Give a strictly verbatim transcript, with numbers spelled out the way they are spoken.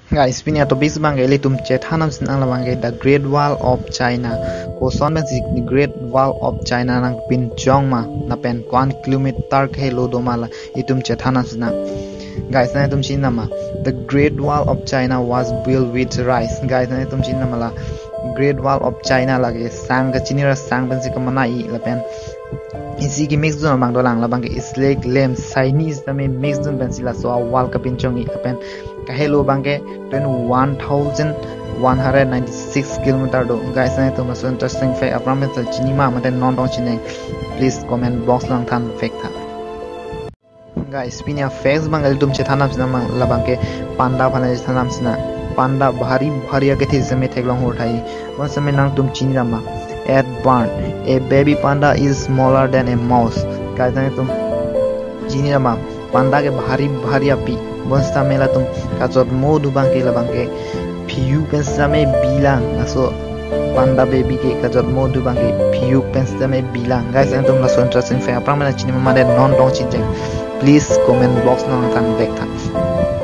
Guys, pini a-topic abangke ilitum chethan damsinang labangke The Great Wall of China. Koson pensi The Great Wall of China nangpinchong ma, lapen ko-an kilometer kahelo do ma, la itum chethan damsinang. Guys, nangtum chini nama, The Great Wall of China was built with rice. Guys, nangtum chini nama la Great Wall of China lake sang kachinira sang pensi kamanai lapen isi kemixdun abang dolang, labangke Israel, Chinese tame mixdun pensi laso a-wall kapinchongji lapen kahelo abangke twenty-one thousand one hundred ninety-six kilometer do. Guys, nangtum laso interesting fact aphrang pensi chini ma mate non tong chinine, please comment box along than fact tha. Guys, pini a-facts abang ilitum chethan damsinang labangke panda aphan chethan damsinang. Panda bhari bhari akethe sitame theklong hur tahai. Bonsitame nangtum chini nama, at Barn, a baby panda is smaller than a mouse. Guys, nangtum chini nama, panda ke bhari bhari api. Bonsitame latum kachotmo do abangke labangke phiyuk pen sitame bilang. Laso panda baby ke kachotmo do abangke phiyuk pen sitame bilang. Guys, nangtum laso interesting fact aphrang mena chini ma mate non tong chinine, please comment box along than fact tha.